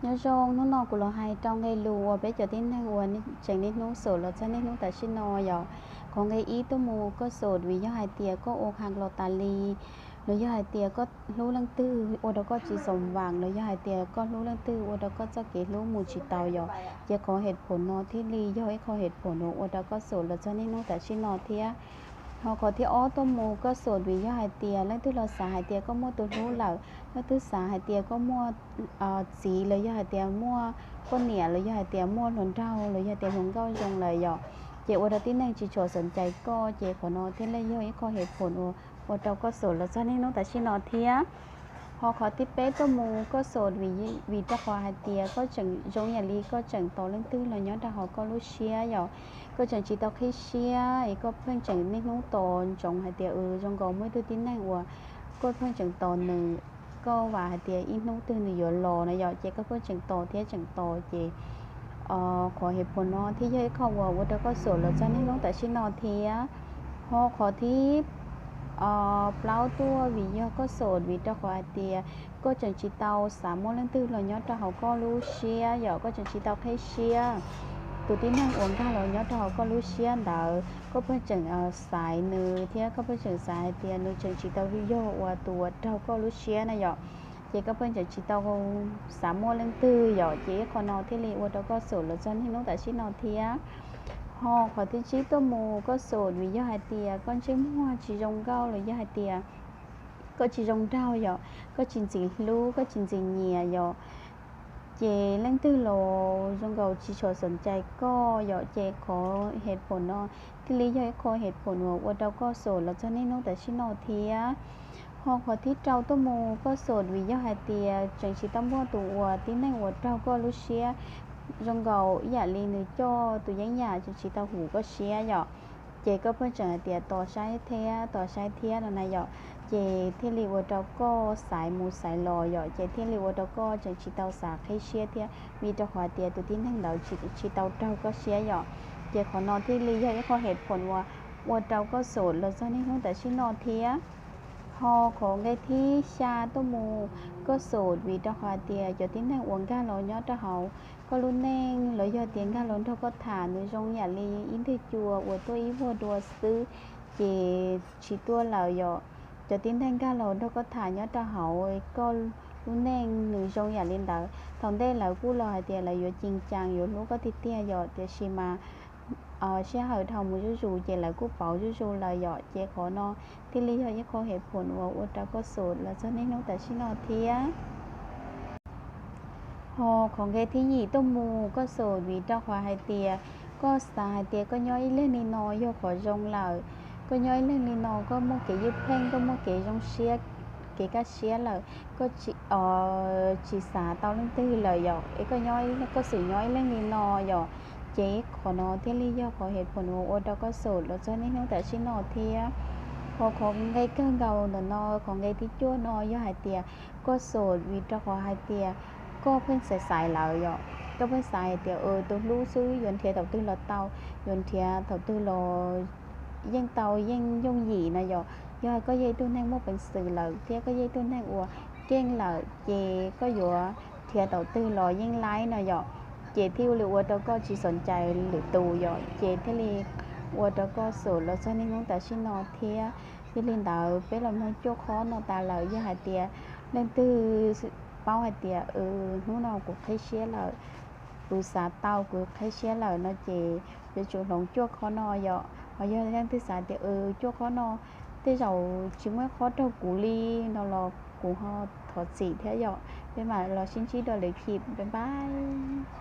Nyob zoo, hnub no kuv los hais rau nqe lus uas peb cov tib neeg uas tseem niaj hnub xum los txog niaj hnub tam sim no yom. Qhov nqe ib tuaj mus koj xum vim yog hais tias koj ua qhas los tas li, los yog hais tias koj hlub leej twg ua rau koj tsis xoom vam, los yog hais tias koj hlub leej twg ua rau koj txoj kev hlub mus tsis tau yom. Ces qhov het phom no thiaj li yog ib qho het phom uas ua rau koj xum los txog niaj hnub tam sim no thiab. Ho qhov thib ob tuaj mus koj xum vim yog hais tias leej twg los xav hais tias koj muaj tus hlub lawm, leej twg xav hais tias koj muaj txiv, los yog hais tias muaj poj niam, los yog hais tias muaj hluas nraug, los yog tias hluas nkauj zoo lawm yom, ces ua rau tib neeg tsis tshua xoom cai koj, ces qhov no thiaj li yog ib qho het phom uas ua rau koj xum los txog niaj hnub tam sim no thiab. Ho qhov thib peb tuaj mus koj xum vim, vim rau qhov hais tias koj tseem zoo yam li koj tseem tos leej twg los nyob rau hauv koj lub siab yom. Koj tseem tsis tau qhib siab es koj pheej tseem niaj hnub tos ntsoov hais tias zoo nkaus muaj ib tug tib neeg uas koj pheej tseem tos nws, koj vam hais tias ib hnub twg nws yuav los no yom, ces koj pheej tseem tos thiab tseem tos ces qhov het phom no thiaj yog ib qho uas ua rau koj xum los txog niaj hnub tam sim no thiab. Ho qhov thib plaub tuaj vim yog koj xum vim rau qhov hais tias koj tseem tsis tau xav muaj leej twg los nyob rau hauv koj lub siab yom, koj tseem tsis tau qhib siab tus tib neeg uas nkag los nyob rau hauv koj lub siab ntawd, koj pheej tseem xaiv nws thiab koj pheej tseem xav hais tias nws tseem tsis tau yog uas tus uas raug koj lub siab na yom. Ces koj pheej tseem tsis tau xav muaj leej twg yom, ces ib qho no thiaj li ua rau koj xum los txog niaj hnub tam sim no thiab. Ho qhov thib tsib tuaj mus koj xum vim yog hais tias koj ntsej muag tsis zoo nkauj los yog hais tias koj tsis zoo nraug yom, koj tsis ntxim hlub, koj tsis ntxim nyiam yom, ces leej twg los zoo nkaus tsis tshua xoom cai koj yom, ces qhov het phom no thiaj li yog ib qho het phom uas ua rau koj xum los txog niaj hnub tam sim no thiab. Ho qhov thib rau tuaj mus koj xum vim yog hais tias tseem tsis tau muaj tus uas tib neeg uas raug koj lub siab zoo nkaus ib yam li nws coj tus yeeb yam tseem tsis tau hum koj siab yom, ces koj pheej tseem hais tias tos saib thiab tos saib thiab no na yom, ces thiaj li ua rau koj xaiv mus xaiv los yom, ces thiaj li ua rau koj tseem tsis tau xav qhib siab thiab vim rau qhov hais tias tus tib neeg ntawd tsis tau raug koj siab yom, ces qhov no thiaj li yog ib qho het phom uas ua rau koj xum los txog niaj hnub tam sim no thiab. Ho qhov nqe thib xya tuaj mus koj xum vim rau qhov hais tias cov tib neeg uas nkag los nyob rau hauv koj lub neej los yog tias nkag los nrog koj tham nws zoo yam li ib nthwg cua uas tuaj ib vuag dua xwb, ces tsis tuaj lawm yom. Cov tib neeg nkag los nrog koj tham nyob rau hauv koj lub neej nws zoo yam li ntawd, thaum ntej lawv kuj los hais tias lawv yuav cim caas yuav hlub koj tiag tiag yom, tiam sis mas sij hawm dhau mus zuj zus ces lawv kuj pauv zuj zus lawm yom, ces qhov no thiaj li yog ib qho het phom uas ua rau koj xum los txog niaj hnub tam sim no thiab. Ho qhov nqe thib yim tuaj mus koj xum vim rau qhov hais tias koj xav hais tias koj nyob ib leeg li no yog qhov zoo lawm, koj nyob ib leeg li no koj muaj kev ywj pheej, koj muaj kev zoo siab, kev kaj siab lawm, koj tsis xav tau leej twg lawm yom, es koj nyob, koj xum nyob ib leeg li no yom, ces qhov no thiaj li yog qhov het phom uas ua rau koj xum los txog niaj hnub tam sim no thiab. Ho qhov nqe kawg nkaus ntawm no, qhov nqe thib cuaj no yog hais tias koj xum vim rau qhov hais tias koj pheej xaiv xaiv lawm yom, koj pheej xav hais tias tus hlub xwb yuav nrhiav thaum twg los tau, yuav nrhiav thaum twg los yeej tau yeej yooj yim no yom. Yog koj yog ib tug neeg muaj peev xwm lawm thiab koj yog ib tug neeg uas keej lawm ces koj yuav nrhiav thaum twg los yeej laib no yom, ces thiaj li ua rau koj tsis xoom cai lwm tus yom, ces thiaj li ua rau koj xum los txog niaj hnub tam sim no thiab. Yog li ntawd peb los mloog cuaj qhob no tas lawm, yog hais tias leej twg paub hais tias hnub no kuv qhib siab lawm, kuv xav tau kuv qhib siab lawm no ces yuav tsum hloov cuaj qhob no yom. Ho yog leej twg xav tias cuaj qhob no tej zaum tsis muaj ib qhob raug kuv li no los kuv ho thov txim thiab yom. Peb mam los sib ntsib dua lwm chim, bye bye.